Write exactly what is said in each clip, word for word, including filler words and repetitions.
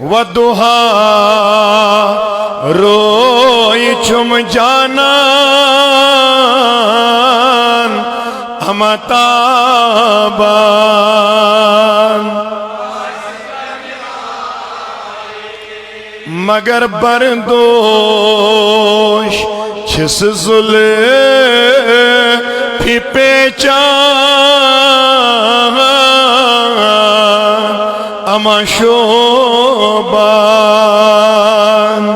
وضحیٰ روے چھُم جانان اما تابان، مگر بردوش چھِس زُلفہِ پیچان اما شوبان۔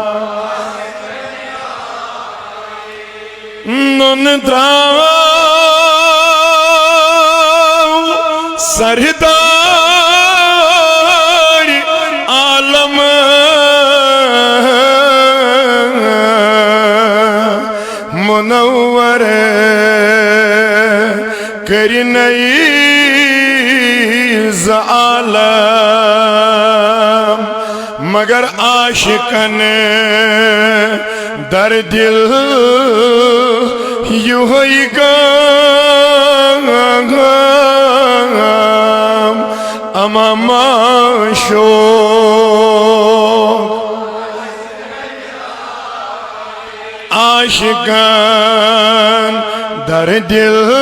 نُن درٛاو سردار عالم منور، کٔرِنَے زٕ عالم، مگر عاشقن در دل یُہے غم اما معشوق۔ عاشقن در دل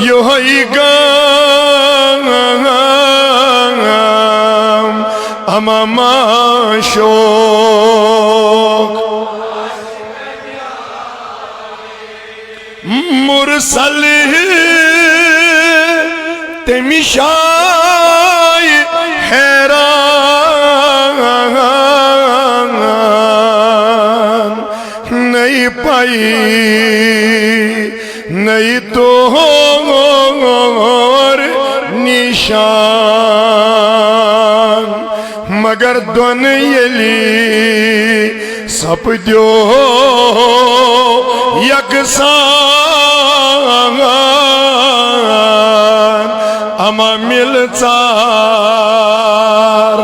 یُہے غم اما معشوق۔ مرسل تمہِ جایہِ حیران، نٔے پَیی نٔے تور نِشان، مگر دۄن ییٚلہِ سپدیو یکسان اما مِلژار۔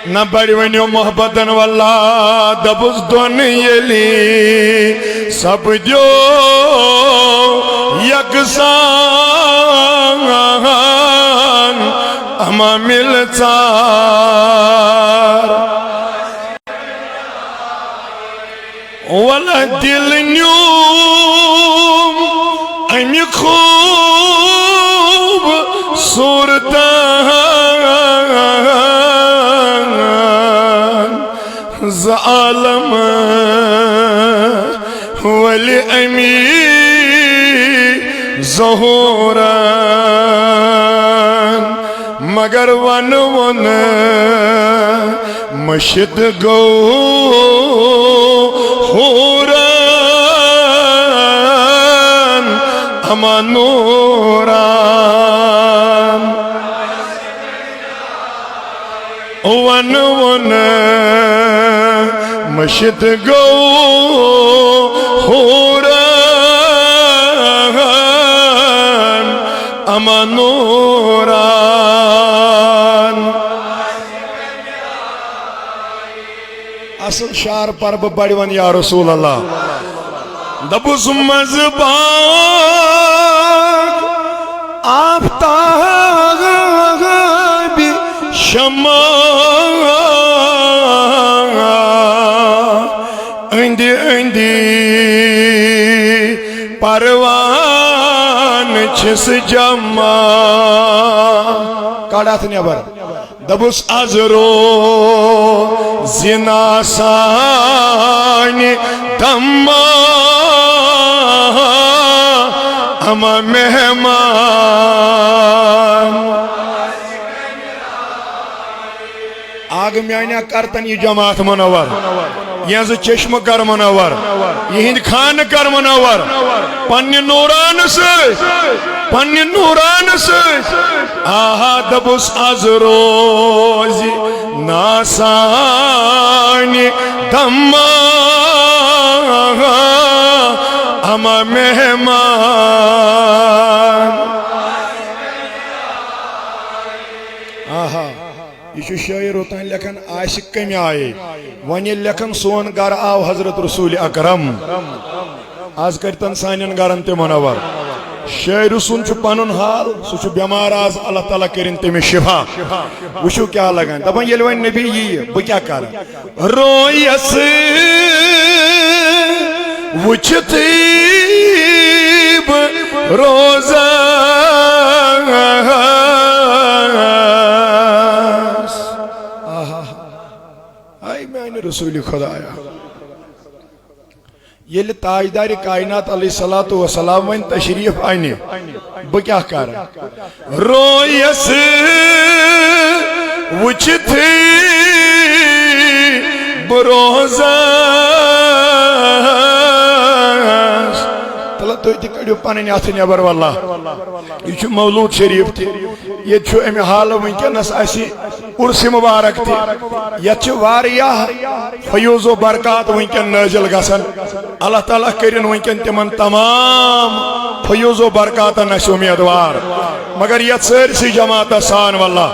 نہ بڑِ ؤنِو محبتن واللہ، دپُس دۄن ییٚلہِ سپدیو یکسان اما مِلژار۔ وَلہٕ دِل نیوٗم اَمہِ خوٗبصوٗرتَن زٕ عالم وَلہِ اَمی ظہوٗرَن۔ مگر ونہٕ وُن مٔشِتھ گوٚو حورن اما نوٗرن۔ ونہٕ وُن مٔشِتھ گوٚو حورن اما نوٗرن۔ اصل شعر پر بہٕ بڑِ ون یا رسول اللہ۔ دپُس منٛزٕ باغ آفتابِ شمع أنٛدِ أنٛدِ پروان چھِس جمع۔ کڑ اتھ نٮ۪بر۔ دپُس از روزِ ناسانہِ دمہ اما مہمان۔ آگ میانیا کرتن یہِ جماعت منور، یہنٛز چشمہٕ کر منور، یہنٛدۍ خانہٕ کر منور، پننہِ نوران سۭتۍ، پننہِ نوران سۭتۍ۔ آہا، دپُس از روزِ ناسانہِ دمہ اما مہمان۔ آہا۔ یہِ چھُ شٲعر اوٚتام لیکھان عاشق کمہِ آیے، وۄنۍ ییٚلہِ لیکھان سون گرٕ آو حضرت رسول اکرم، از کٔرۍتن سانٮ۪ن گرن تہِ منور۔ شاعر سُنٛد چھُ پنُن حال، سُہ چھُ بٮ۪مار آز، اللہ تعالیٰ کٔرِن تٔمِس شفا۔ وٕچھِو کیٛاہ لگان، دپان ییٚلہِ وۄنۍ نبی یِیہِ بہٕ کیٛاہ کرٕ؟ رویس وٕچھتھٕے بہٕ روزس۔ آہا۔ آے میانہِ رسول خدایا۔ ییٚلہِ تاجدارِ کائنات علیہ الصلوۃ والسلام وۄنۍ تشریف انہِ، بہٕ کیٛاہ کرٕ؟ رویس وٕچھتھٕے بہٕ روزس۔ تلہ تُہۍ تہِ کٔڑِو پنٕنۍ اتھٕ نٮ۪بر واللہ۔ یہِ چھُ مولود شریف تہِ۔ ییٚتہِ چھُ امہِ حالہٕ وٕنکیٚنس اسہِ عرس مبارک تہِ۔ یتھ چھِ واریاہ فیوض و برکات وٕنکیٚن نٲزِل گژھان۔ اللہ تعالیٰ کٔرِن وٕنکیٚن تِمن تمام فیوض و برکاتن اسہِ امیدوار۔ مگر یتھ سٲرسٕے جماعتس سان واللہ،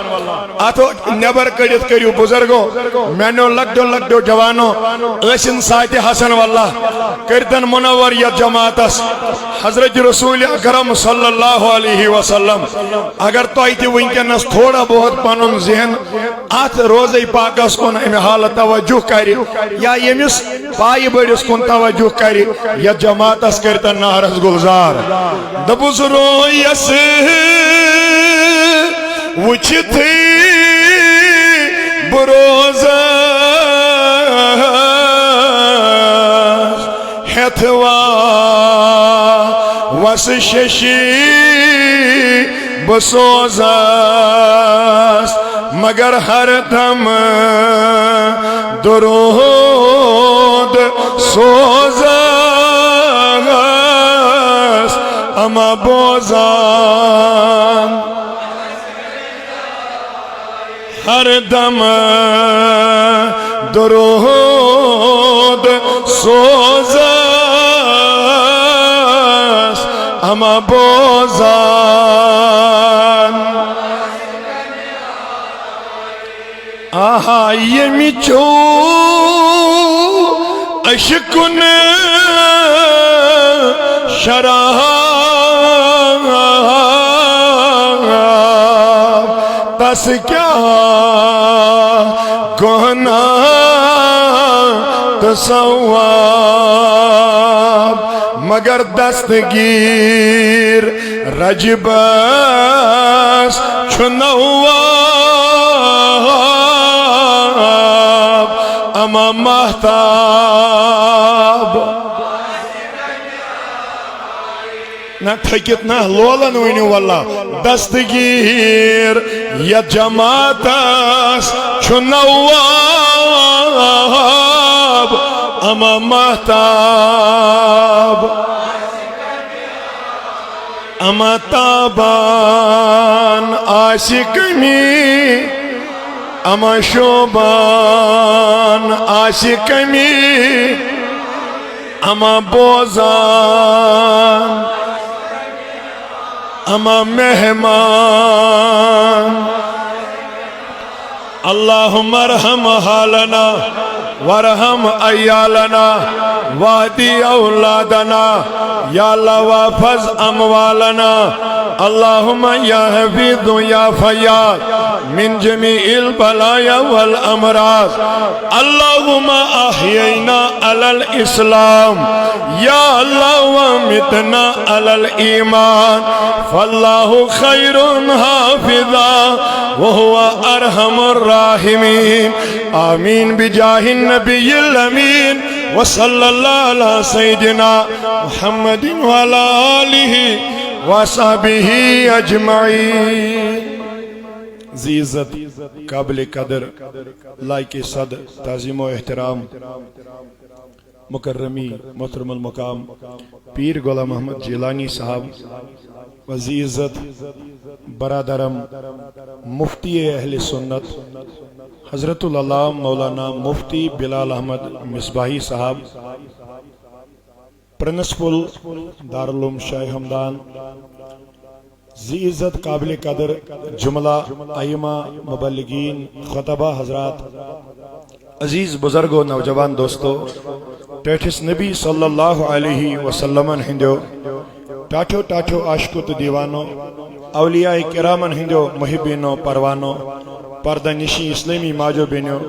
اتھ نٮ۪بر کٔڑِتھ کٔرِو بزرگو، میانیو لۄکٹیو لۄکٹیو جوانو، ٲسِن ساتہِ حسن واللہ، کٔرتن منور یتھ جماعتس حضرت رسول اکرم صلی اللہ علیہ وسلم۔ اگر تۄہہِ تہِ وٕنکیٚنس تھوڑا بہت پنُن ذہن اتھ روزے پاکس کُن امہِ حالہٕ توجہ کرِ، یا ییٚمِس پایہِ بٔڑِس کُن توجہ کرِ، یتھ جماعتس کٔرتن نہرس گلزار۔ دوٚپُس رویس وٕچھتھٕے بہٕ روزس۔ ہیتھ واوس ششی بہٕ سوزس، مگر ہر دم درود سوزس اما بوزان۔ ہر دم درود سوزس اما بوزان۔ آہا ییٚمہِ چو عشقن شراب، تس کیٛاہ گۄناہ تہٕ ثواب، مگر دستگیر رجبس چھُ نواب اما مہتاب۔ نہ تھٔکِتھ نہ لولن ؤنِو واللہ۔ دستگیر یتھ جماعتس چھُ نواب اما مہتاب۔ اما تابان آسہِ کمی، اما شوبان آسہِ کمی، اما بوزان، اما مہمان۔ اللهم ارحم حالنا وارحم عيالنا واهد أولادنا، یا اللہ واحفظ اموالنا۔ اللهم يا حفيظ يا فياض من جميع البلايا والأمراض۔ اللهم أحيينا على الإسلام، يا الله، وأمتنا على الإيمان، فالله خير حافظا وهو أرحم الراحمين۔ آمين بجاه النبي الأمين، وصلى الله على سيدنا محمد وعلى آله وصحبه أجمعين۔ ذی عزت قابل قدر، لائق صد تعظیم و احترام، مکرمی محترم المقام پیر غلام محمد جیلانی صاحب، و ذی عزت برادرم مفتی اہل سنت حضرت العلام مولانا مفتی بلال احمد مصباحی صاحب، پرنسپل دارالعلوم شاہ ہمدان، ذی عزت قابل قدر جملہ ائمہ مبلغین خطبہ حضرات، عزیز بزرگو نوجوان دوستو، ٹیٹھس نبی صلی اللہ علیہ وسلمن ہندیو ٹاٹھیو ٹاٹھیو عاشقو تہٕ دیوانو، اولیاء کرامن ہٕنٛدیو محبینو پروانو، پردٕ نِشی اسلٲمی ماجو بیٚنیو،